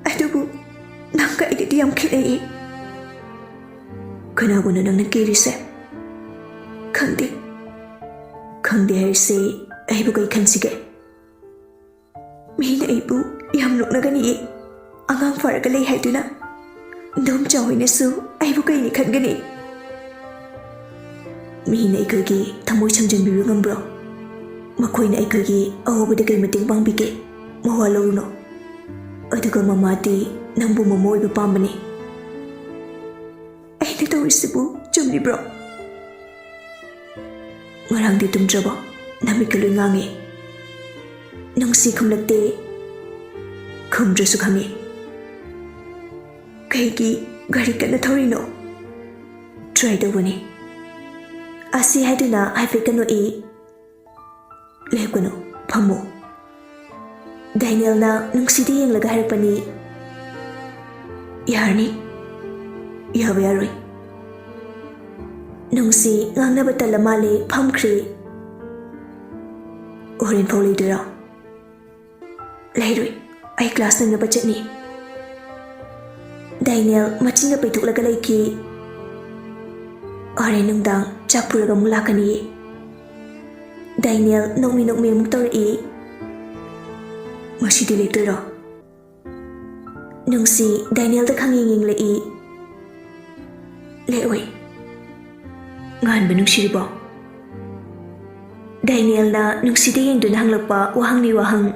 ꯑꯗꯨꯕꯨ ꯅꯪꯒ ꯑꯩꯒꯗꯤ ꯌꯥꯝ ꯈꯦꯠꯅꯩꯌꯦ꯫ ꯀꯅꯥꯕꯨꯅꯣ ꯅꯪꯅ ꯀꯦꯔꯤꯁꯦ? ꯈꯪꯗꯦ꯫ ꯈꯪꯗꯦ ꯍꯥꯏꯔꯤꯁꯦ ꯑꯩꯕꯨ ꯀꯩ ꯈꯟꯁꯤꯒꯦ? ꯃꯤꯅ ꯑꯩꯕꯨ ꯌꯥꯝ ꯅꯣꯛꯅꯒꯅꯤꯌꯦ꯫ ꯑꯉꯥꯡ ꯐꯥꯔꯒ ꯂꯩ ꯍꯥꯏꯗꯨꯅ꯫ ꯏꯗꯣꯝꯆꯥ ꯍꯣꯏꯅꯁꯨ ꯑꯩꯕꯨ ꯀꯩꯅꯤ ꯈꯟꯒꯅꯤ? ꯃꯤꯅ ꯑꯩꯈꯣꯏꯒꯤ ꯊꯃꯣꯏ ꯁꯝꯖꯟꯕꯤꯕ ꯉꯝꯕ꯭ꯔꯣ? ꯃꯈꯣꯏꯅ ꯑꯩꯈꯣꯏꯒꯤ ꯑꯋꯥꯕꯗ ꯀꯩ ꯃꯇꯦꯡ ꯄꯥꯡꯕꯤꯒꯦ? ꯃꯋꯥ ꯂꯧꯔꯨꯅꯨ꯫ ꯑꯗꯨꯒ ꯃꯃꯥꯗꯤ ꯅꯪꯕꯨ ꯃꯃꯥ ꯑꯣꯏꯕ ꯄꯥꯝꯕꯅꯤ꯫ ꯑꯩꯅ ꯇꯧꯔꯤꯁꯤꯕꯨ ꯆꯨꯝꯂꯤꯕ꯭ꯔꯣ? ꯉꯔꯥꯡꯗꯤ ꯇꯨꯝꯗ꯭ꯔꯕꯣ? ꯅꯃꯤꯠꯀ ꯂꯣꯏ ꯉꯥꯡꯉꯦ꯫ ꯅꯨꯡꯁꯤ ꯈꯨꯝꯂꯛꯇꯦ꯫ ꯈꯨꯝꯗ꯭ꯔꯁꯨ ꯈꯪꯉꯦ꯫ ꯀꯩꯒꯤ ꯒꯥꯔꯤ ꯀꯟꯅ ꯊꯧꯔꯤꯅꯣ? ꯇ꯭ꯔꯥꯏ ꯇꯧꯕꯅꯤ꯫ ꯑꯁꯤ ꯍꯥꯏꯗꯨꯅ ꯍꯥꯏꯐꯦꯠꯀ ꯅꯣꯛꯏ꯫ ꯂꯦꯞꯀꯅꯨ, ꯐꯝꯃꯨ꯫ ꯗꯥꯏꯅꯦꯜꯅ ꯅꯨꯡꯁꯤꯗ ꯌꯦꯡꯂꯒ ꯍꯥꯏꯔꯛꯄꯅꯤ꯫ ꯌꯥꯔꯅꯤ꯫ ꯌꯥꯕ ꯌꯥꯔꯣꯏ꯫ ꯅꯨꯡꯁꯤ ꯉꯥꯡꯅꯕ ꯇꯜꯂ ꯃꯥꯜꯂꯦ, ꯐꯝꯈ꯭ꯔꯦ꯫ ꯍꯣꯔꯦꯟ ꯐꯥꯎ ꯂꯩꯗꯣꯏꯔꯣ? ꯂꯩꯔꯣꯏ, ꯑꯩ ꯀ꯭ꯂꯥꯁ ꯅꯪꯅꯕ ꯆꯠꯅꯤ꯫ ꯗꯥꯏꯅꯦꯜ ꯃꯆꯤꯟꯒ ꯄꯩꯊꯣꯛꯂꯒ ꯂꯩꯈꯤ꯫ ꯍꯣꯔꯦꯟ ꯅꯨꯡꯗꯥꯡ ꯆꯥꯛ ꯄꯨꯔꯒ ꯑꯃꯨꯛ ꯂꯥꯛꯀꯅꯤꯌꯦ꯫ ꯗꯥꯏꯅꯦꯜ ꯅꯣꯛꯃꯤ ꯅꯣꯛꯃꯤ ꯑꯃꯨꯛ ꯇꯧꯔꯛꯏ꯫ ꯉꯁꯤꯗꯤ ꯂꯦꯛꯇꯣꯏꯔꯣ? ꯅꯨꯡꯁꯤ ꯗꯥꯏꯅꯦꯜꯗ ꯈꯪꯌꯦꯡ ꯌꯦꯡꯂꯛꯏ꯫ ꯂꯦꯛꯑꯣꯏ꯫ ꯉꯥꯟꯕ ꯅꯨꯡꯁꯤꯔꯤꯕꯣ? ꯗꯥꯏꯅꯦꯜꯅ ꯅꯨꯡꯁꯤꯗ ꯌꯦꯡꯗꯨꯅ ꯍꯪꯂꯛꯄ ꯋꯥꯍꯪꯅꯤ ꯋꯥꯍꯪ꯫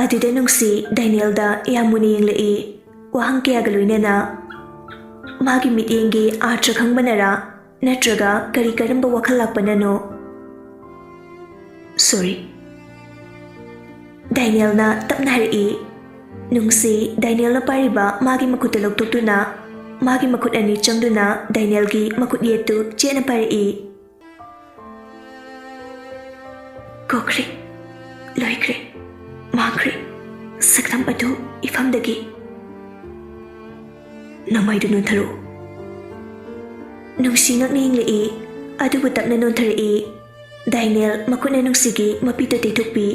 ꯑꯗꯨꯗ ꯅꯨꯡꯁꯤ ꯗꯥꯏꯅꯦꯜꯗ ꯌꯥꯝ ꯃꯨꯟꯅ ꯌꯦꯡꯂꯛꯏ꯫ ꯋꯥꯍꯪ ꯀꯌꯥꯒ ꯂꯣꯏꯅꯅ ꯃꯥꯒꯤ ꯃꯤꯠꯌꯦꯡꯒꯤ ꯑꯥꯔꯊ ꯈꯪꯕꯅꯔꯥ, ꯅꯠꯇ꯭ꯔꯒ ꯀꯔꯤ ꯀꯔꯝꯕ ꯋꯥꯈꯜ ꯂꯥꯛꯄꯅꯅꯣ? ꯁꯣꯔꯤ꯫ ꯗꯥꯏꯅꯦꯜꯅ ꯇꯞꯅ ꯍꯥꯏꯔꯛꯏ꯫ ꯅꯨꯡꯁꯤ ꯗꯥꯏꯅꯦꯜꯅ ꯄꯥꯏꯔꯤꯕ ꯃꯥꯒꯤ ꯃꯈꯨꯠꯇ ꯂꯧꯊꯣꯛꯇꯨꯅ ꯃꯥꯒꯤ ꯃꯈꯨꯠ ꯑꯅꯤ ꯆꯪꯗꯨꯅ ꯗꯥꯏꯅꯦꯜꯒꯤ ꯃꯈꯨꯠ ꯌꯦꯠꯇꯨ ꯆꯦꯠꯅ ꯄꯥꯏꯔꯛꯏ꯫ ꯀꯣꯛꯈ꯭ꯔꯦ, ꯂꯣꯏꯈ꯭ꯔꯦ, ꯃꯥꯡꯈ꯭ꯔꯦ꯫ ꯁꯛꯇꯝ ꯑꯗꯨ ꯏꯐꯝꯗꯒꯤ꯫ ꯅꯃꯥꯏꯗꯨ ꯅꯣꯟꯊꯔꯛꯎ꯫ ꯅꯨꯡꯁꯤ ꯉꯛꯅ ꯌꯦꯡꯂꯛꯏ, ꯑꯗꯨꯕꯨ ꯇꯞꯅ ꯅꯣꯟꯊꯔꯛꯏ꯫ ꯗꯥꯏꯅꯦꯜ ꯃꯈꯨꯠꯅ ꯅꯨꯡꯁꯤꯒꯤ ꯃꯄꯤꯗꯨ ꯇꯩꯊꯣꯛꯄꯤ꯫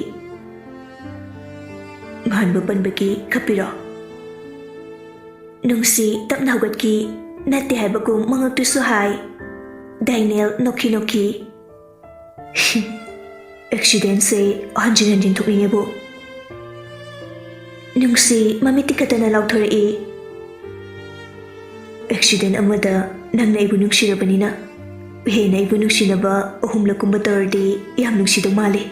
ꯉꯥꯟꯕ ꯄꯟꯕꯒꯤ ꯀꯞꯄꯤꯔꯣ? ꯅꯨꯡꯁꯤ ꯇꯞꯅ ꯍꯧꯒꯠꯈꯤ꯫ ꯅꯠꯇꯦ ꯍꯥꯏꯕꯒꯨꯝ ꯃꯉꯛꯇꯨꯁꯨ ꯍꯥꯏ꯫ ꯗꯥꯏꯅꯦꯜ ꯅꯣꯛꯈꯤ ꯅꯣꯛꯈꯤ꯫ ꯑꯦꯛꯁꯤꯗꯦꯟꯁꯦ ꯍꯟꯖꯤꯟ ꯍꯟꯖꯤꯟ ꯊꯣꯛꯅꯤꯡꯉꯦꯕꯨ꯫ ꯅꯨꯡꯁꯤ ꯃꯃꯤꯠ ꯇꯤꯡꯈꯠꯇꯅ ꯂꯥꯎꯊꯣꯔꯛꯏ꯫ ꯑꯦꯛꯁꯤꯗꯦꯟ ꯑꯃꯗ ꯅꯪꯅ ꯑꯩꯕꯨ ꯅꯨꯡꯁꯤꯔꯕꯅꯤꯅ, ꯍꯦꯟꯅ ꯑꯩꯕꯨ ꯅꯨꯡꯁꯤꯅꯕ ꯑꯍꯨꯝꯂꯛꯀꯨꯝꯕ ꯇꯧꯔꯗꯤ ꯌꯥꯝ ꯅꯨꯡꯁꯤꯗꯧ ꯃꯥꯜꯂꯤ꯫